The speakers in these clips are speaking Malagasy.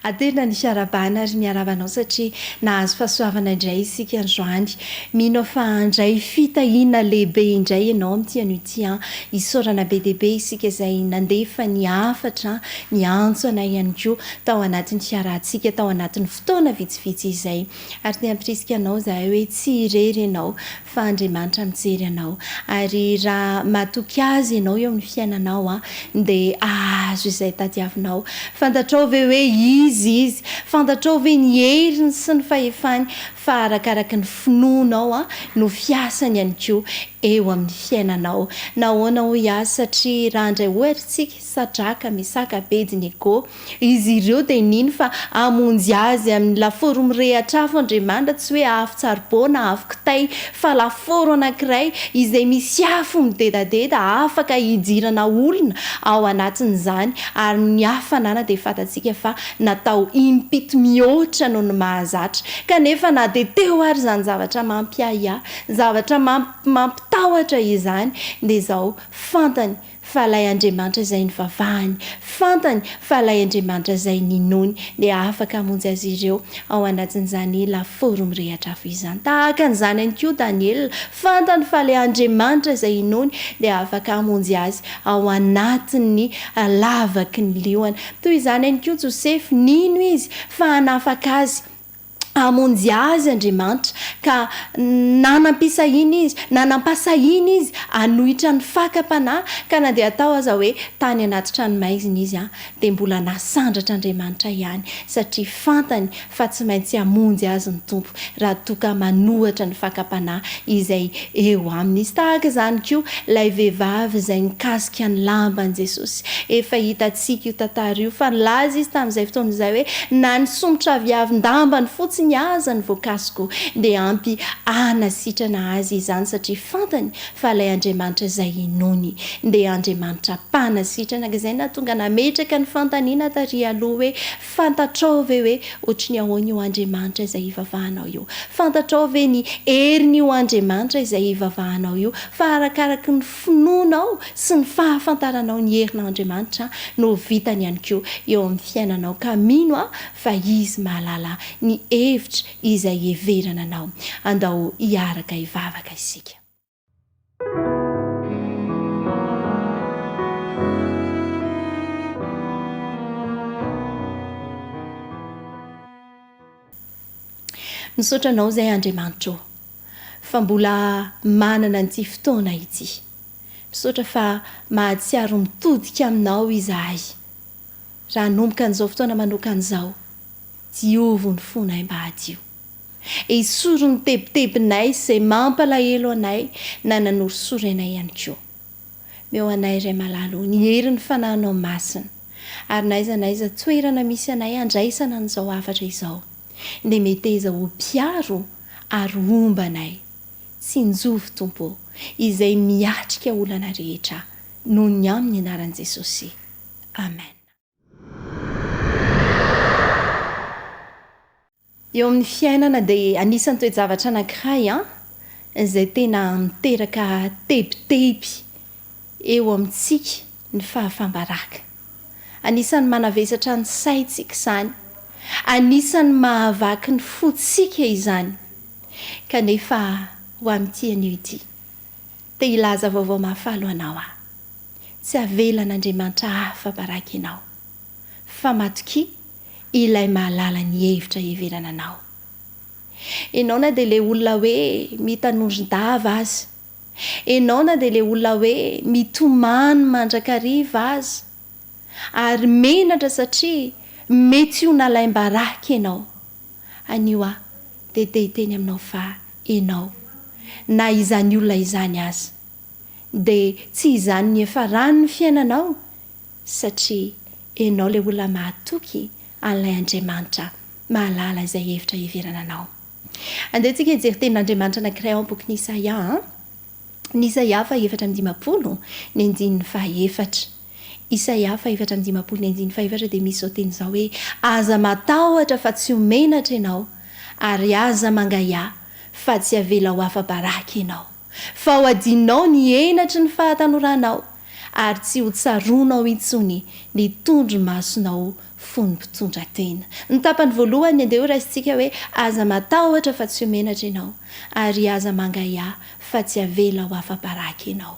Aterina ny fiarahabana ary miarahaba anao satria nahazo fahasoavana indray isika androany. Mino aho fa handray fitahiana lehibe indray ianao amin'ity anio ity an. Isaorana be dia be isika izay nandefa ny hafatra, niantso anay ihany koa tao anatin'ny fiarahantsika tao anatin'ny fotoana vitsivitsy izay. Ary te hampirisika anao izahay hoe tsy irery ianao fa Andriamanitra mijery anao. Ary raha matoky Azy ianao eo amin'ny fiainanao dia hahazo izay tadiavinao. Fantatrao ve hoe Iza Izy? Fantatrao ve ny heriny sy ny fahefany? Fa arakaraky ny finoanao no fiasany ihany koa eo amin'ny fiainanao. Nahoana hoy aho? Satria raha handray ohatra isika, Sadraka, Mesaka, Abednego, Izy ireo dia nino fa hamonjy azy amin'ny lafaoro mirehatra afo Andriamanitra, tsy hoe afo-tsaribao na afo kitay, fa lafaoro anankiray izay misy afo midedadeda afaka hidirana olona ao anatin'izany, ary ny hafanana dia fantatsika fa natao impito mihoatra noho ny mahazatra. Kanefa na dia teo ary izany zavatra mampiahiahy, zavatra mampitahotra izany, dia izao fantany fa ilay Andriamanitra izay nivavahany, fantany fa ilay Andriamanitra izay ninoany dia afaka hamonjy azy ireo ao anatin'izany lafaoro mirehitra afo izany. Tahaka an'izany ihany koa Daniela, fantany fa ilay Andriamanitra izay inoany dia afaka hamonjy azy ao anatin'ny lavaky ny liona. Toy izany ihany koa Josefa, nino izy fa hanafaka azy hamonjy azy Andriamanitra, ka nanam-pisahiana izy, nanam-pahasahiana izy hanohitra ny fakam-panahy, ka na dia atao aza hoe tany anaty tranomaizina izy, dia mbola nasandratr'Andriamanitra ihany, satria fantany fa tsy maintsy hamonjy azy ny Tompo, raha toa ka manohatra ny fakam-panahy izay eo aminy izy. Tahaka izany koa ilay vehivavy izay nikasika ny lamban'i Jesosy. Efa hitantsika io tantara io, fa nilaza izy tamin'izay fotoana izay hoe, Na ny somotra aviavin-dambany fotsiny aza no voakasiko, dia ampy hanasitrana azy izany, satria fantany fa ilay Andriamanitra izay inoany dia Andriamanitra mpanasitrana. Ka izay no nahatonga nametraka ny fanontaniana tary aloha hoe, Fantatrao ve hoe ohatry ny ahoana io Andriamanitra izay ivavahanao io? Fantatrao ve ny herin'io Andriamanitra izay ivavahanao io? Fa arakaraky ny finoanao sy ny fahafantaranao ny herin'Andriamanitra no vitany ihany koa eo amin'ny fiainanao ka mino aho fa Izy mahalala ny hevitra izay hiheverana anao. Andao hiaraka hivavaka isika. Misaotra Anao izay Andriamanitra ô, fa mbola manana an'ity fotoana ity. Misaotra fa mahatsiaro mitodika Aminao izahay. Raha hanomboka an'izao fotoana manokana izao, diovy ny fonay mba hadio. Esory ny tebitebinay izay mampalahelo anay na nanorisory anay ihany koa. Meo anay Ray malala o, ny herin'ny Fanahinao Masina. Ary na aiza na aiza toerana misy anay handraisana an'izao hafatra izao, dia meteza ho mpiaro ary homba anay. Tsinjovy Tompo o, izay miatrika olana rehetra noho ny amin'ny anaran'i Jesosy. Amen. Eo amin'ny fiainana dia anisan'ny toe-javatra anankiray izay tena miteraka tebiteby eo amintsika ny fahafam-baraka. Anisan'ny manavesatra ny saintsika izany, anisan'ny mahavaky ny fontsika izany. Kanefa ho amin'ity anio ity, te hilaza vaovao mahafaly ho anao aho. Tsy avelan'Andriamanitra afa-baraka ianao, fa matokia Ilay mahalala ny hevitra hiheverana anao. Enao na dia ilay olona hoe mitanondron-dava aza, enao na dia ilay olona hoe mitomany mandrakariva aza, ary menatra satria mety ho nalaim-baraka enao, anio aho dia te hiteny aminao fa enao, na izany olona izany aza, dia tsy izany niafaran'ny fiainanao satria enao le olona mahatoky an'ilay Andriamanitra mahalala izay hevitra hiheverana anao. Andeha tsika hijery tenin'Andriamanitra anankiray ao am-bokin'i Isaia an. Ny Isaia faha-54 ny andininy fahaefatra. Isaia faha-54 ny andininy fahaefatra dia misy izao teny izao hoe, Aza matahotra fa tsy ho menatra ianao, ary aza mangahiahy fa tsy avela ho afa-baraka ianao. Fa ho adinonao ny henatry ny fahatanoranao. ary tsy ho tsaroanao intsony ny tondromasonao fony mpitondra tena. Ny tapany voalohany andeha ho raisintsika hoe aza matahotra fa tsy ho menatra ianao, ary aza mangahiahy fa tsy avela ho afa-baraka ianao.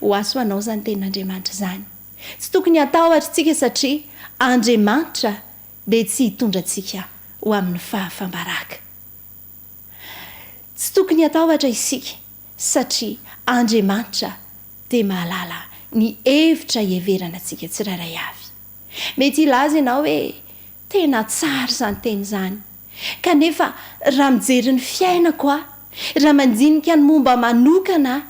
Ho aso anao izany tenin'Andriamanitra izany. Tsy tokony hatahotra isika satria Andriamanitra dia tsy hitondra antsika ho amin'ny fahafam-baraka. Tsy tokony hatahotra isika satria Andriamanitra dia mahalala ny hevitra hiheverana antsika tsirairay avy. Mety hilaza ianao hoe, Tena tsara izany teny izany. Kanefa raha mijery ny fiainako aho, raha mandinika ny momba manokana aho,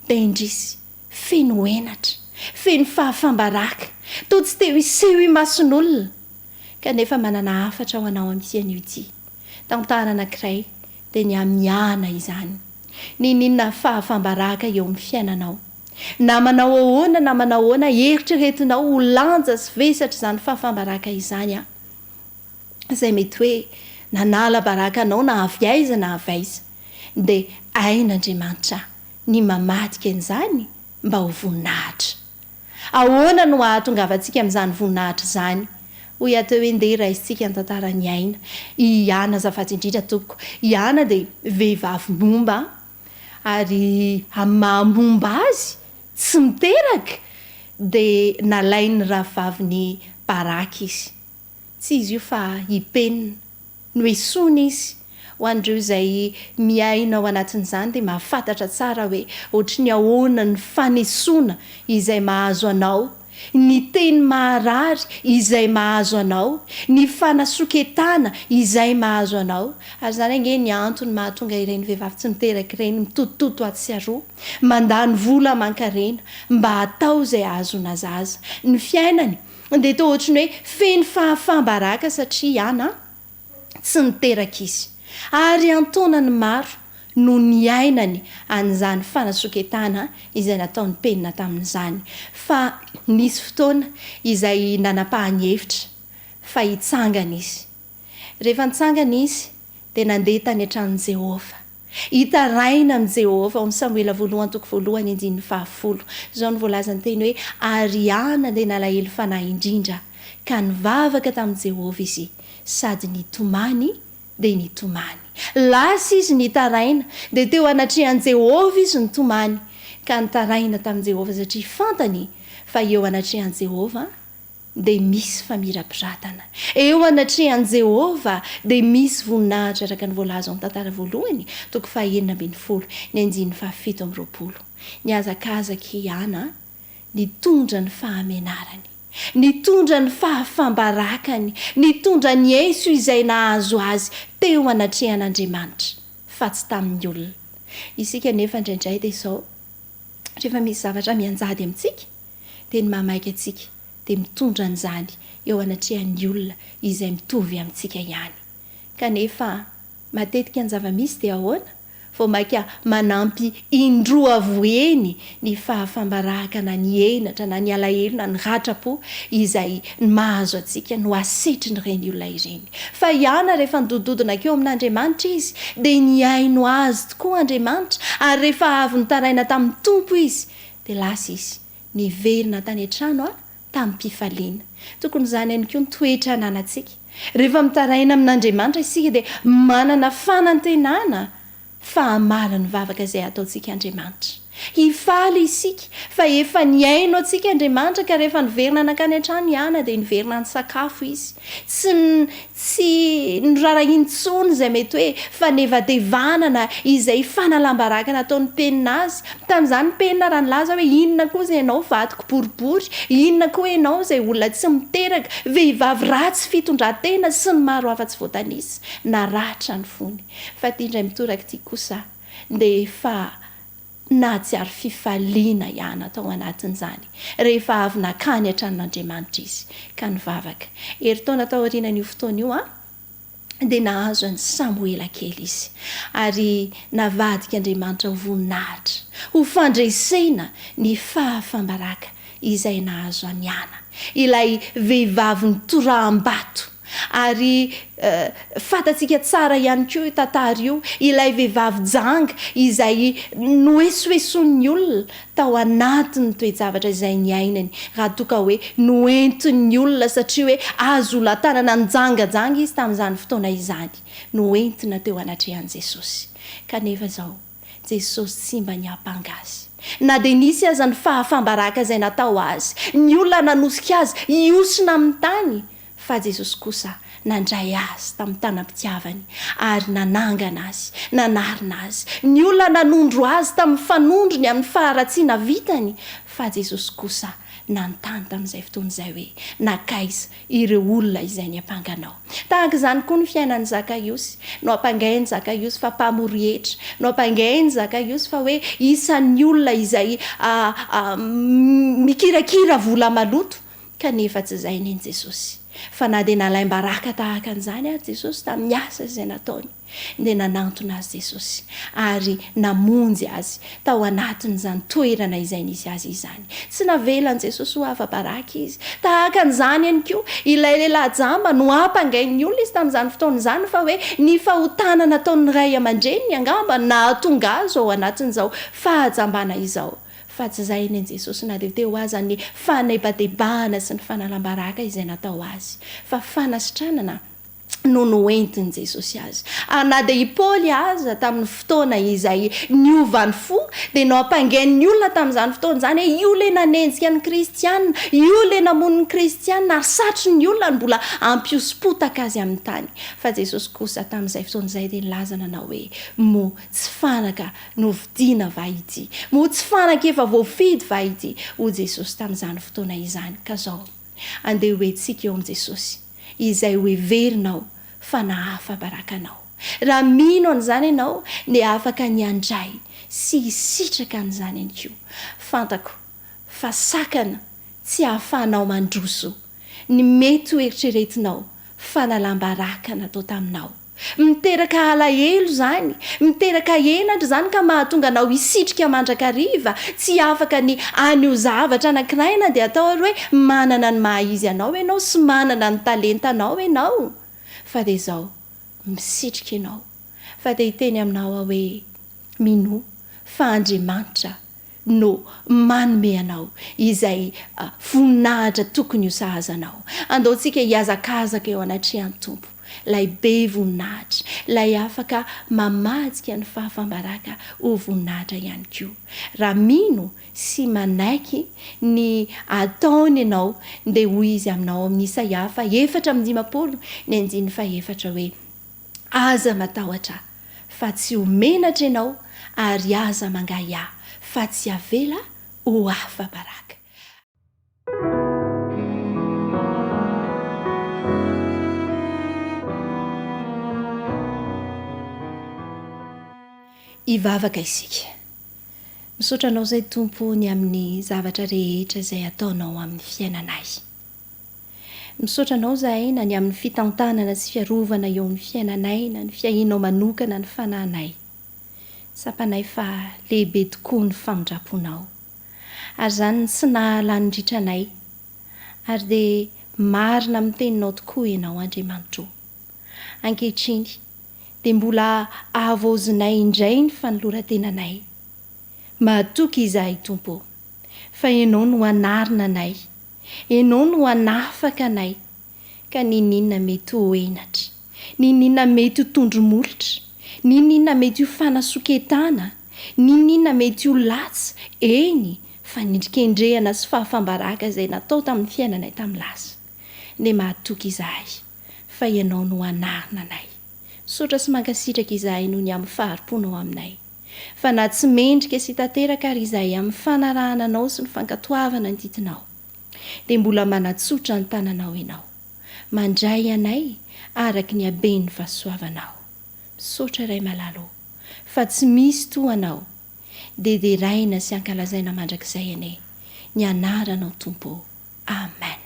dia indrisy, feno henatra, feno fahafam-baraka, toa tsy te ho hiseho imason'olona. Kanefa manana hafatra ho anao amin'ity anio ity. Tantara anankiray dia ny hamiahana izany. N'inon'inona fahafam-baraka eo amin'ny fiainanao. Na manao ahoana na manao ahoana eritreretinao ho lanja sy vesatra izany fahafam-baraka izany an! Izay mety hoe nanala baraka anao na avy aiza na avy aiza. Dia hain'Andriamanitra ny mamadika an'izany mba ho voninahitra. Ahoana no hahatongavantsika amin'izany voninahitra izany? Hoy aho teo hoe ndeha raisintsika ny tantaran'i Aina. I Ana azafady indrindra tompoko. I Ana dia vehivavy momba ary amin'ny maha momba azy, tsy miteraka, dia nalain'ny rahavaviny baraka izy. Tsy izy io fa i Penina. Noesoina izy. Ho an'ireo izay miaina ao anatin'izany dia mahafantatra tsara hoe ohatry ny ahoana ny fanesoana izay mahazo anao, ny teny maharary izay mahazo anao, ny fanasoketana izay mahazo anao. Ary izany ange ny antony mahatonga ireny vehivavy tsy miteraka ireny mitotototo atsy sy aroa, mandany vola aman-karena mba hatao izay hahazoana zaza. Ny fiainany dia toa ohatry ny hoe feno fahafaham-baraka satria an an, tsy niteraka izy. Ary an-taonany maro no niainany an'izany fanasoketana izay nataon'i Penina tamin'izany. Fa nisy fotoana izay nanapahany hevitra fa hitsangana izy. Rehefa nitsangana izy, dia nandeha tany an-tranon'i Jehovah. Hitaraina amin'i Jehovah, ao amin'ny Samoela voalohany toko voalohany andininy fahafolo. Izao no voalazan'ny teny hoe, Ary Hana dia nalahelo fanahy indrindra, ka nivavaka tamin'i Jehovah izy, sady nitomany dia nitomany. Lasa izy nitaraina, dia teo anatrehan'i Jehovah izy nitomany, ka nitaraina tamin'i Jehovah satria fantany fa eo anatrehan'i Jehovah dia misy famirapiratana. Eo anatrehan'i Jehovah dia misy voninahitra araka ny voalaza ao amin'ny Tantara voalohany, toko fahenina ambinifolo, ny andininy fahafito amby roapolo. Nihazakazaka i Ana nitondra ny fahamenarany, nitondra ny fahafambarakany, nitondra ny eso izay nahazo azy teo anatrehan'Andriamanitra, fa tsy tamin'ny olona. Isika anefa indraindray dia izao, rehefa misy zavatra mianjady amintsika, dia ny mahamaika antsika dia mitondra an'izany eo anatrehan'ny olona izay mitovy amintsika ihany. Kanefa matetika ny zava-misy dia ahoana? Vao mainka manampy indroa avo heny ny fahafambaraka na ny henatra na ny alahelo na ny ratram-po izay mahazo antsika no asetrin'ireny olona ireny. Fa i Ana rehefa nidodidodina hankeo amin'Andriamanitra izy dia nihaino azy tokoa Andriamanitra ary rehefa avy nitaraina tamin'ny Tompo izy Dia lasa izy, niverina tany an-trano tamim-pifaliana. Tokony izany ihany koa ny toetra ananantsika. Rehefa mitaraina amin'Andriamanitra isika dia manana fanantenana fa hamaly ny vavaka izay ataontsika Andriamanitra. Hifaly isika fa efa nihaino antsika Andriamanitra ka rehefa niverina nankany an-trano i Ana dia niverina nisakafo izy. Tsy tsy norarahiny intsony izay mety hoe fanevatevana na izay fanalam-baraka nataon'i Penina azy. Tamin'izany Penina raha nilaza hoe inona koa izay ianao vadiko boribory, inona koa ianao izay olona tsy miteraka, vehivavy ratsy fitondran-tena sy ny maro hafa tsy voatanisa. Naratra ny fony. Fa ity indray mitoraka ity kosa dia efa Nahatsiaro fifaliana i Ana tao anatin'izany, rehefa avy nankany an-tranon'Andriamanitra izy, ka nivavaka. Herintaona taorianan'io fotoana io, dia nahazo an'i Samoela kely izy, ary navadik'Andriamanitra ho voninahitra, ho fandresena ny fahafambaraka izay nahazo an'i Ana, ilay vehivavy nitoraham-bato. Ary fantatsika tsara ihany koa io tantara io, ilay vehivavy janga izay noesoesoin'ny olona tao anatin'ny toe-javatra izay niainany, raha toa ka hoe noentin'ny olona satria hoe azo latanana nijangajanga izy tamin'izany fotoana izany, noentina teo anatrehan'i Jesosy. Kanefa izao, Jesosy tsy mba niampanga azy. Na dia nisy aza ny fahafambaraka izay natao azy, ny olona nanosika azy hihosina amin'ny tany, fa Jesosy kosa nandray azy tamin'ny tanam-pitiavany ary nanangana azy, nanarina azy. Ny olona nanondro azy tamin'ny fanondrony amin'ny faharatsiana vitany, fa Jesosy kosa nanontany tamin'izay fotoana izay hoe, Nankaiza ireo olona izay niampanga anao? Tahaka izany koa ny fiainan'i Zakaiosy. Noampangain'i Zakaiosy fa mpamory hetra. Noampangain'i Zakaiosy fa hoe isan'ny olona izay mikirakira vola maloto. Kanefa tsy izay neny Jesosy. Fa na dia nalaim-baraka tahaka an'izany ary Jesosy tamin'ny asa izay nataony, dia nanantona azy Jesosy ary namonjy azy tao anatin'izany toerana izay nisy azy izany. Tsy navelan'i Jesosy ho afa-baraka izy. Tahaka an'izany ihany koa, ilay lehilahy jamba nohampangain'ny olona izy tamin'izany fotoana izany fa hoe ny fahotana nataon'ny ray aman-dreniny angamba no nahatonga azy ao anatin'izao fahajambana izao. Fa tsy izay eny Jesosy na dia teo aza ny fanebadebahana sy ny fanalam-baraka izay natao azy, fa fanasitranana no noentin'i Jesosy azy. Ary na dia i Paoly aza tamin'ny fotoana izay niovany fo dia noampangain'ny olona tamin'izany fotoana izany hoe io ilay nanenjika ny kristiana, io ilay namono ny kristiana ary satrin'ny olona ny mbola hampihosom-potaka azy amin'ny tany. Fa Jesosy kosa tamin'izay fotoana izay dia nilaza nanao hoe, Moa tsy fanaka Novidiana va ity? Moa tsy fanaka efa voafidy va ity? Hoy Jesosy tamin'izany fotoana izany. Ka zao, andeha ho entsika eo amin'i Jesosy, izay ho heverinao fa nahafa-baraka anao. Raha mino an'izany ianao, dia afaka ny handray sy hisitraka an'izany ihany koa. Fantako fa sakana tsy ahafahanao mandroso ny mety ho eritreretinao fanalam-baraka natao taminao. Miteraka alahelo izany, miteraka henatra izany ka mahatonga anao hisitrika mandrakariva, tsy afaka ny haneho zavatra anankiray na dia atao ary hoe manana ny maha izy anao ianao sy manana ny talentanao ianao fa dia izao misitrika ianao fa dia hiteny aminao aho hoe minoa fa Andriamanitra no manome anao izay voninahitra tokony ho sahaza anao. Andao tsika hihazakazaka eo anatrehan'ny Tompo, ilay be voninahitra, ilay afaka mamadika ny fahafambaraka ho voninahitra ihany koa. Raha mino sy manaiky ny ataony ianao, dia hoy Izy aminao ao amin'ny Isaia faha-54 ny andininy fahefatra hoe, Aza matahotra fa tsy ho menatra ianao ary aza mangahiahy fa tsy avela ho afa-baraka. Hivavaka isika. Misaotra Anao izay Tompo ny amin'ny zavatra rehetra izay ataonao amin'ny fiainanay. Misaotra Anao izahay na ny amin'ny fitantanana sy fiarovana eo amin'ny fiainanay na ny fiahianao manokana ny fanahinay. Tsapanay fa lehibe tokoa ny famindram-ponao. Ary izany no tsy nahalany ritra anay. Ary dia marina amin'ny teninao tokoa Ianao Andriamanitro. Ankehitriny dia mbola havaozinay indray ny fanoloran-tenanay. Mahatoky izahay Tompo ô, fa Ianao no hanarina anay. Ianao no hanafaka anay, ka n'inon'inona mety ho henatra, n'inon'inona mety ho tondro-molotra, n'inon'inona mety ho fanasoketana, n'inon'inona mety ho latsa, eny, fanendrikendrehana sy fahafambaraka izay natao tamin'ny fiainanay tamin'ny lasa, dia mahatoky izahay fa Ianao no hanarina anay. Misaotra sy mankasitraka izahay noho ny amin'ny fahari-ponao aminay. Fa na tsy mendrika sy tanteraka ary izahay amin'ny fanarahana Anao sy ny fankatoavana ny didinao, dia mbola manatsotra ny tananao Ianao, mandray anay araka ny haben'ny fahasoavanao. Misaotra Ray malala ô, fa tsy misy toa Anao, dia deraina sy ankalazaina mandrakizay anie ny anaranao Tompo ô. Amen.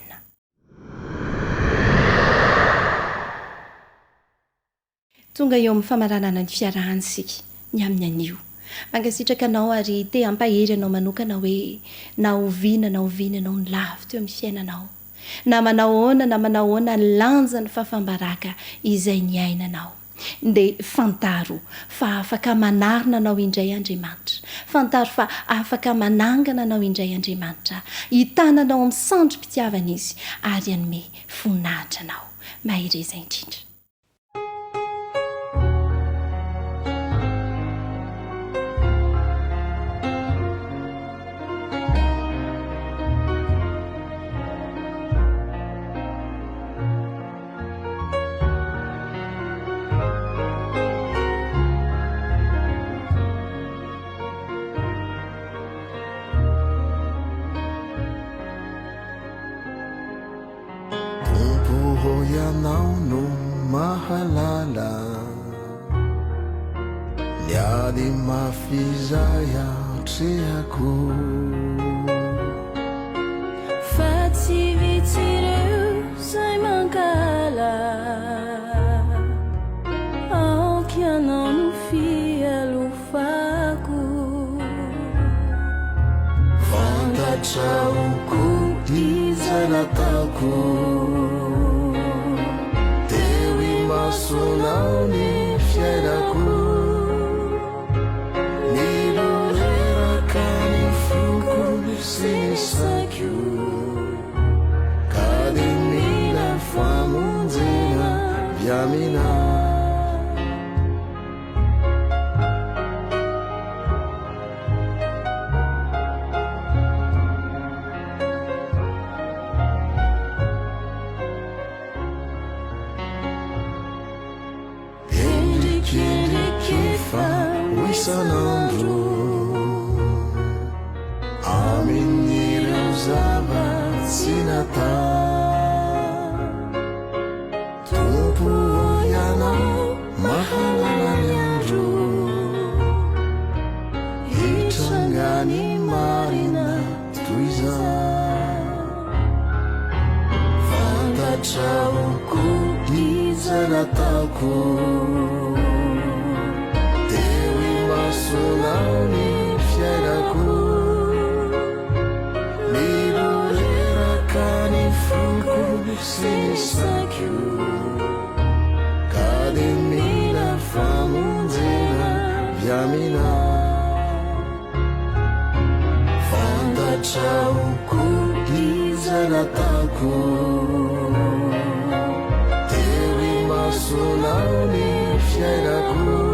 Tonga eo amin'ny famaranana ny fiarahana isika ny amin'ny anio. Mankasitraka anao ary te hampahery anao manokana hoe na oviana na oviana ianao nilavo teo amin'ny fiainanao. Na manao ahoana na manao ahoana ny lanjan'ny fahafam-baraka izay niainanao, dia fantaro fa afaka manarina anao indray Andriamanitra. Fantaro fa afaka manangana anao indray Andriamanitra. Hitana anao amin'ny sandrim-pitiavana Izy ary hanome voninahitra anao. Mahereza indrindra. Tompo ô Ianao no mahalala ny ady mafy izay atrehako. Fa tsy vitsy ireo izay mankahala. Aoka Ianao no fialofako. Fantatrao koa izay nataoko. Teo imasonao ny fiainako. Niloreraka ny foko sy ny saiko. Ka dia mila famonjena avy aminao. Endrikendrika efa ho isan'andro Amin'ireo zava-tsy natao Tompo ô Ianao mahalala ny andro Hitranga ny marina toy izao Fantatrao koa izay nataoko Teo imasonao ny fiainako Niloreraka ny foko sy ny saiko Ka dia mila famonjena avy aminao Fantatrao koa izay nataoko Teo imasonao ny fiainako.